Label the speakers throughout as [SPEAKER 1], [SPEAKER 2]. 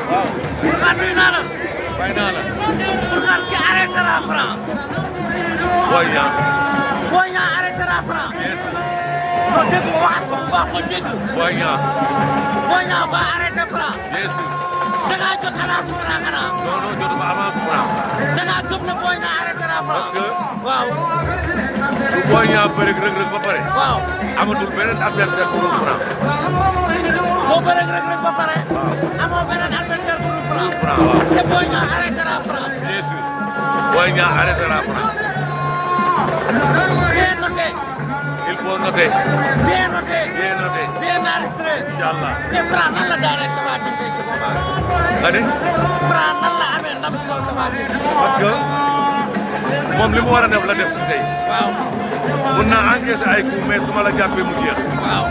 [SPEAKER 1] waaw.
[SPEAKER 2] Bourkhane nuyu naa la.
[SPEAKER 1] fay naa la.
[SPEAKER 2] Bourkhane ki arrêtera Franc.
[SPEAKER 1] Boy Niang.
[SPEAKER 2] Boy Niang arrêtera Franc. non dégg nga waxaat ko bu baax ma dégg.
[SPEAKER 1] Boy Niang.
[SPEAKER 2] Boy Niang va arrêter Franc.
[SPEAKER 1] bien sûr.
[SPEAKER 2] da ngaa jot avance Franc xanaa.
[SPEAKER 1] non non jotuma avance Franc.
[SPEAKER 2] da ngaa gëm ne Boy Niang arrêtera Franc.
[SPEAKER 1] parce que.
[SPEAKER 2] waaw.
[SPEAKER 1] su Boy Niang bëreeg Reug Reug ba pare.
[SPEAKER 2] waaw.
[SPEAKER 1] amatul beneen adversaire bu dul Franc.
[SPEAKER 2] boo bëreeg Reug Reug ba pare.
[SPEAKER 1] waaw.
[SPEAKER 2] amoo beneen adversaire bu dul Franc.
[SPEAKER 1] Franc waaw.
[SPEAKER 2] te Boy Niang arrêtera Franc.
[SPEAKER 1] bien sûr. Boy Niang arrêtera Franc.
[SPEAKER 2] bien noté.
[SPEAKER 1] il faut noter.
[SPEAKER 2] bien noté.
[SPEAKER 1] bien noté.
[SPEAKER 2] bien enregistré.
[SPEAKER 1] Inch'Allah.
[SPEAKER 2] te Franc nan la daanee Tapha Tine tey si combat bi.
[SPEAKER 1] nga ni.
[SPEAKER 2] Franc nan la amee ndam ci kaw Tapha Tine.
[SPEAKER 1] parce que moom li mu war a def la def si tey.
[SPEAKER 2] waaw.
[SPEAKER 1] mun naa encaisser ay coups mais su ma la jàppee mu jeex.
[SPEAKER 2] waaw.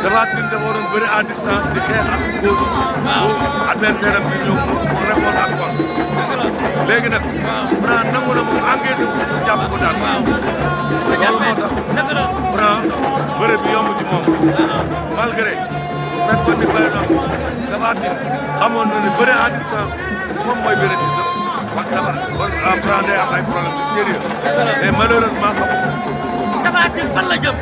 [SPEAKER 1] Tapha Tine dafa waroon bëri à distance di xeex ak góor.
[SPEAKER 2] waaw.
[SPEAKER 1] bu adversaire am di ñëw mu répondre ak kon. léegi nag.
[SPEAKER 2] waaw.
[SPEAKER 1] Franc nangu na mu encaisser ko mu jàpp ko daal.
[SPEAKER 2] waaw.
[SPEAKER 1] loolu moo tax.
[SPEAKER 2] dëgg la.
[SPEAKER 1] Franc bëre bi yomb ci moom. malgré fekkoon ni bëri na Tapha Tine xamoon na ne bëre à distance moom mooy bëre bi sax wax dama kon Franc day am ay problème yu sérieux mais malheureusement xam
[SPEAKER 2] Tapha Tine fan la jëm.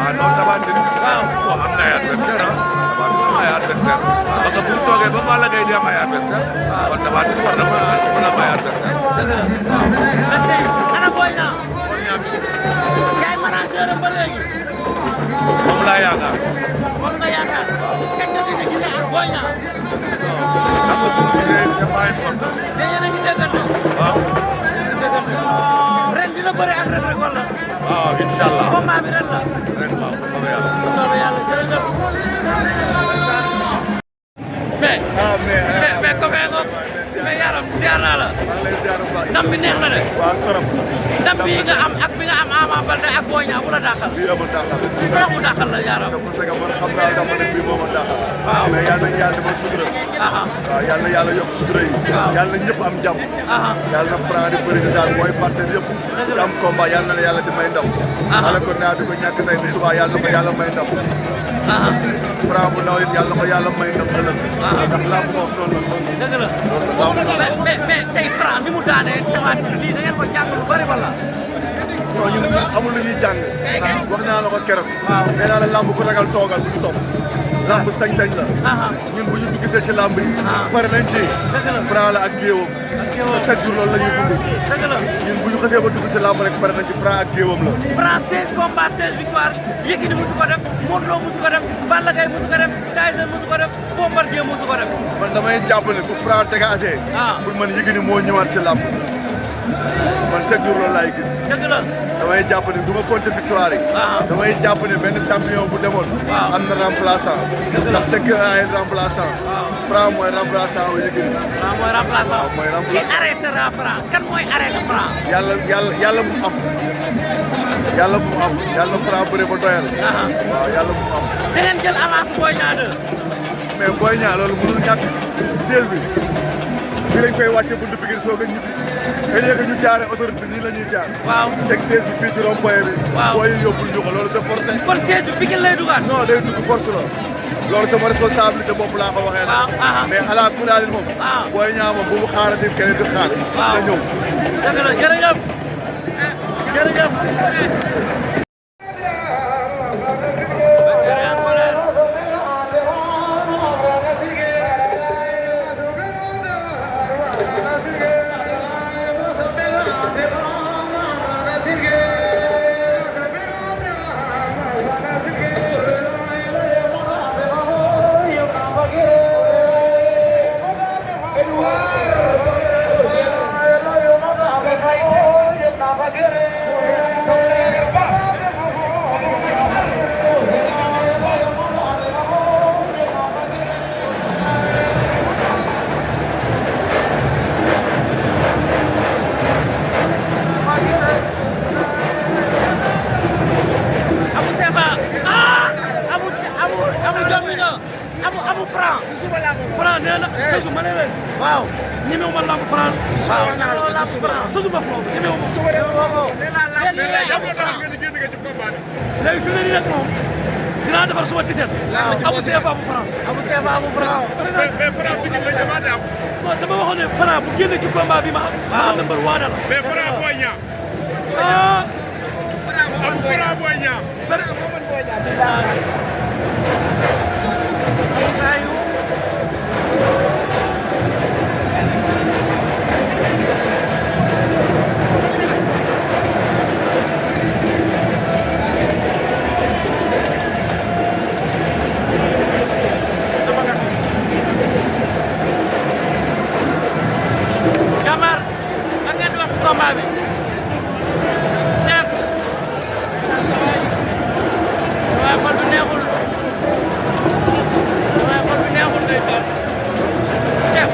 [SPEAKER 1] ah non Tapha Tine
[SPEAKER 2] waaw.
[SPEAKER 1] bon am na ay adversaire ah Tapha Tine am na ay adversaire parce que bu ñu toogee ba Balla Gaye di am ay adversaire kon Tapha Tine war na mën a am ay adversaire
[SPEAKER 2] dëgg la. waaw. mais tey ana Boy Niang.
[SPEAKER 1] Boy Niang bi
[SPEAKER 2] yaay manager am ba léegi.
[SPEAKER 1] moom laa yaakaar
[SPEAKER 2] moom nga yaakaar. kañ nga gëj a gisee ak Boy Niang.
[SPEAKER 1] xam nga suñu gisee c'est pas important
[SPEAKER 2] mais yéen a ngi déggante.
[SPEAKER 1] waaw
[SPEAKER 2] ren dina bëri ak Reug Reug wala.
[SPEAKER 1] waaw incha allah
[SPEAKER 2] combat bi ren la.
[SPEAKER 1] ren waaw soobee yàlla
[SPEAKER 2] bu soobee yàlla jërëjëf. mais.
[SPEAKER 1] ah
[SPEAKER 2] mais copain nga. mais yaram ziar naa la.
[SPEAKER 1] maa ngi lay ziar bu baax.
[SPEAKER 2] ndam bi neex na de.
[SPEAKER 1] waaw trop.
[SPEAKER 2] ndam bii nga am ak bi nga am Ama Baldé ak Boy Niang bu la dàqal.
[SPEAKER 1] bii amul dàqal.
[SPEAKER 2] bii tax mu dàqal la yaram.
[SPEAKER 1] parce que man xam naa dafa ne bii moo ma dàqal.
[SPEAKER 2] waaw
[SPEAKER 1] mais yal na yàlla defal sutura. waaw yal na yàlla yokk sutura yi.
[SPEAKER 2] waaw
[SPEAKER 1] yal na ñëpp am jàmm. yal na Franc di bëri daal mooy partenaire yëpp. di am combat yal na la yàlla di may ndam. wala ko naa di ko ñàkk tey bu subaa yal na ko yàlla may ndam. Franc bu ndaw it yal na ko yàlla may ndam ëllëg. ndax laa ko wax noonu la.
[SPEAKER 2] dëgg la mais tey Franc bi mu daanee Tapha Tine lii da ngeen ko jàng lu bëri wala.
[SPEAKER 1] non ñun amul lu ñuy jàng. wax naa la ko keroog.
[SPEAKER 2] waaw
[SPEAKER 1] nee naa la lamb ku ragal toogal bu ñu topp. lamb sañ-sañ la. ñun bu ñu duggsee ci lamb yi. pare nañ ci.
[SPEAKER 2] dëgg la
[SPEAKER 1] Franc la ak géewam. te chaque jour loolu la ñuy dund.
[SPEAKER 2] dëgg la
[SPEAKER 1] ñun bu ñu xasee ba dugg ci lamb rek pare nañ ci Franc ak géewam la.
[SPEAKER 2] Franc 16 combats 16 victoires Yékini musu ko def Modou Lo musu ko def Balla Gaye musu ko def Tyson musu ko def Bombardier musu ko def.
[SPEAKER 1] man damay jàpp ne bu Franc dégagé. pour man Yékini moo ñëwaat ci lamb. man chaque jour loolu laay gis.
[SPEAKER 2] dëgg la.
[SPEAKER 1] damay jàpp ne du ma compter victoire yi. damay jàpp ne benn champion bu demoon. am na remplaçant. ndax c'est que ay remplaçant. Franc mooy remplaçant wu Yékini.
[SPEAKER 2] waaw mooy remplaçant.
[SPEAKER 1] waaw mooy remplaçant.
[SPEAKER 2] ki arrêtera Franc kan mooy arrêté Franc.
[SPEAKER 1] yàlla bu mu am. yàlla bu mu am yàlla Franc bëre ba doyal. waaw yàlla bu mu am.
[SPEAKER 2] da ngeen jël avance Boy Niang 2.
[SPEAKER 1] mais Boy Niang loolu mënul ñàkk. seel bi fii lañ koy wàcce buntu Pikine soog a ñibbi. te léegi ñu jaaree autorité bi nii la ñuy jaar.
[SPEAKER 2] waaw
[SPEAKER 1] teg seel bi fii ci rond-point bi.
[SPEAKER 2] waaw
[SPEAKER 1] booy yi yóbbul ñu ko loolu c'est forcé.
[SPEAKER 2] kon siège bi Pikine lay dugaat.
[SPEAKER 1] non day dugg force la. loolu sama responsabilité bopp laa ko waxee nag. mais ala kulaalin moom. Boy Niang moom bu mu xaarati keneen di xaar. da ñëw.
[SPEAKER 2] dëgg la jërëjëf. jërëjëf. Franc nee na sësu ma ne leen waaw ñemewu ma lamb Franc waaw ñemewu lamb Franc sësu bopp moom ñemewu ma léegi fi mu ne nii nag moom
[SPEAKER 3] dinaa defar suma tiset. amu CFA bu Franc.
[SPEAKER 2] amu CFA bu Franc.
[SPEAKER 4] mais Franc bi ñu la jamaate am.
[SPEAKER 3] non dama waxoon ne Franc bu génne ci combat bi ma xam. waaw ma number one la.
[SPEAKER 4] mais Franc Boy Niang.
[SPEAKER 3] ah.
[SPEAKER 4] am Franc Boy Niang.
[SPEAKER 2] Franc moo mën Boy Niang. Jamar lan ngeen di wax ci combat bi chef waaye xol bi neexul waaye xol bi neexul ndeysaan chef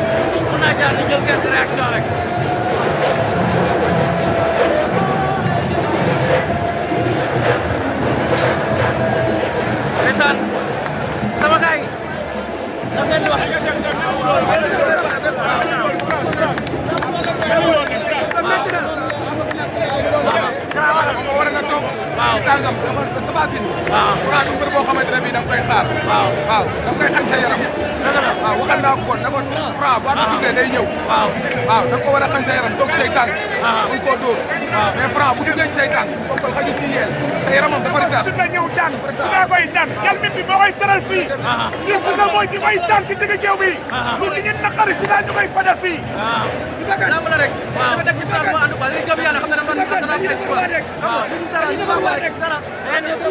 [SPEAKER 2] mun naa jaar di jël quelques réactions rek ndeysaan sama gars yi lan ngeen di wax
[SPEAKER 5] war na toog ci tàngam tabatin waaw Franc du mbër boo xamante ne bii da nga koy xaar waaw da nga koy xañ sa yaram waaw waxal naa ko kon ne ko Franc bu arbitre sifflé day ñëw waaw da nga ko war a xañ sa yaram toog say tànk mën koo dóor mais Franc bu duggee ci say tànk bokkal xaju ci yeel te yaramam dafa ritaar
[SPEAKER 4] su nga ñëw daan su nga koy daan yal mit bi boo koy tëral fii li su nga mooy ki koy daan ci digg géew bi lu di ñu naqari si ñu koy fadal fii
[SPEAKER 2] lamb la rek dafa dëgg victoire moo ànd quoi dañuy gëm yàlla xam ne dana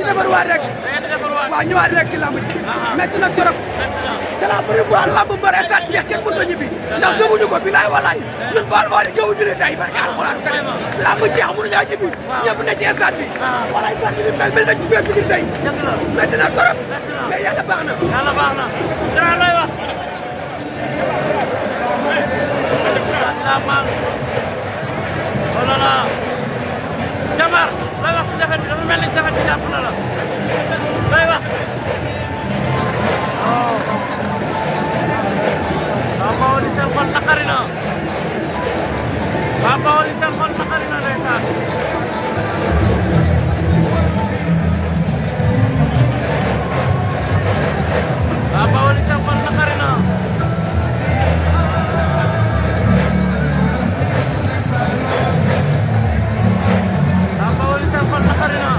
[SPEAKER 3] defarwaat rek waaw ñëwaat rek ci lamb ji metti na trop c'est la première fois lamb mbër estat jeex kenn mënut a ñibbi ndax gëmuñu ko bilaay walaay ñun bool bool yi gëmuñu ne tey barke alxuraan karim lamb jeex mënuñaa ñibbi ñëpp ne ci estat bi walaay estat bi mel nañ ci fee Pikine tey metti na trop mais yàlla baax na
[SPEAKER 2] dara lay wax la mang oh là là Jamar lay wax ci defet bi dafa mel ni defet bi jàpp na la lay wax waaw Bawol yi seen xol naqari na waaw Bawol yi seen xol naqari na ndeysaan waaw Bawol yi seen xol naqari na waaw Bawol yi seen xol naqari na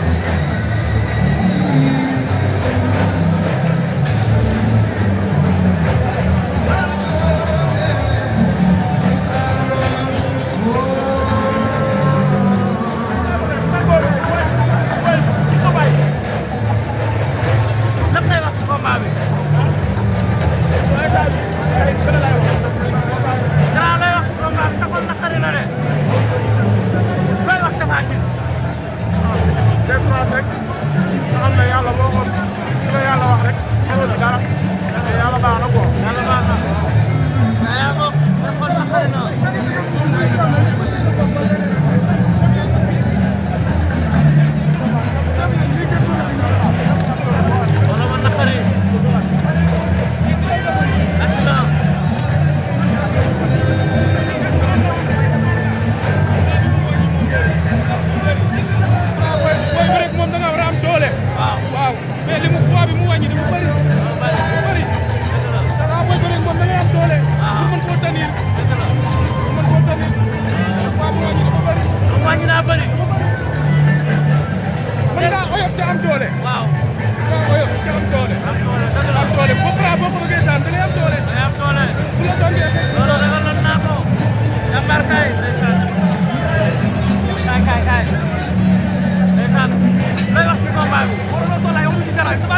[SPEAKER 2] lan ngay wax ci combat bi Grand lay wax ci combat bi sa xol naqari na de looy wax Tapha Tine
[SPEAKER 4] décourage rek xam ne yàlla moo ko li la yàlla wax rek mënul dara te yàlla baax na quoi
[SPEAKER 2] yàlla baax na mais yaa ko sa xol naqari na wala ma naqari accident
[SPEAKER 4] booy bi rek moom da nga war a am doole waaw mais li mu poids bi mu wàññi dafa bëri da nga booy bi rek moom da ngay am doole pour mën koo tenir mën koo tenir poids bi wàññi dafa bëri
[SPEAKER 2] wàññi naa bëri
[SPEAKER 4] mën ngaa oyof te am doole
[SPEAKER 2] waaw
[SPEAKER 4] mën ngaa oyof te am doole am doole boo Franc boo ko bëggee daan da ngay am doole
[SPEAKER 2] day am doole
[SPEAKER 4] bu la songee
[SPEAKER 2] loolu ragal naa ko jàmbaar kay ndeysaan kaay ndeysaan lay wax ci combat bi
[SPEAKER 3] waroon na soo laay waxuñu ci dara dafa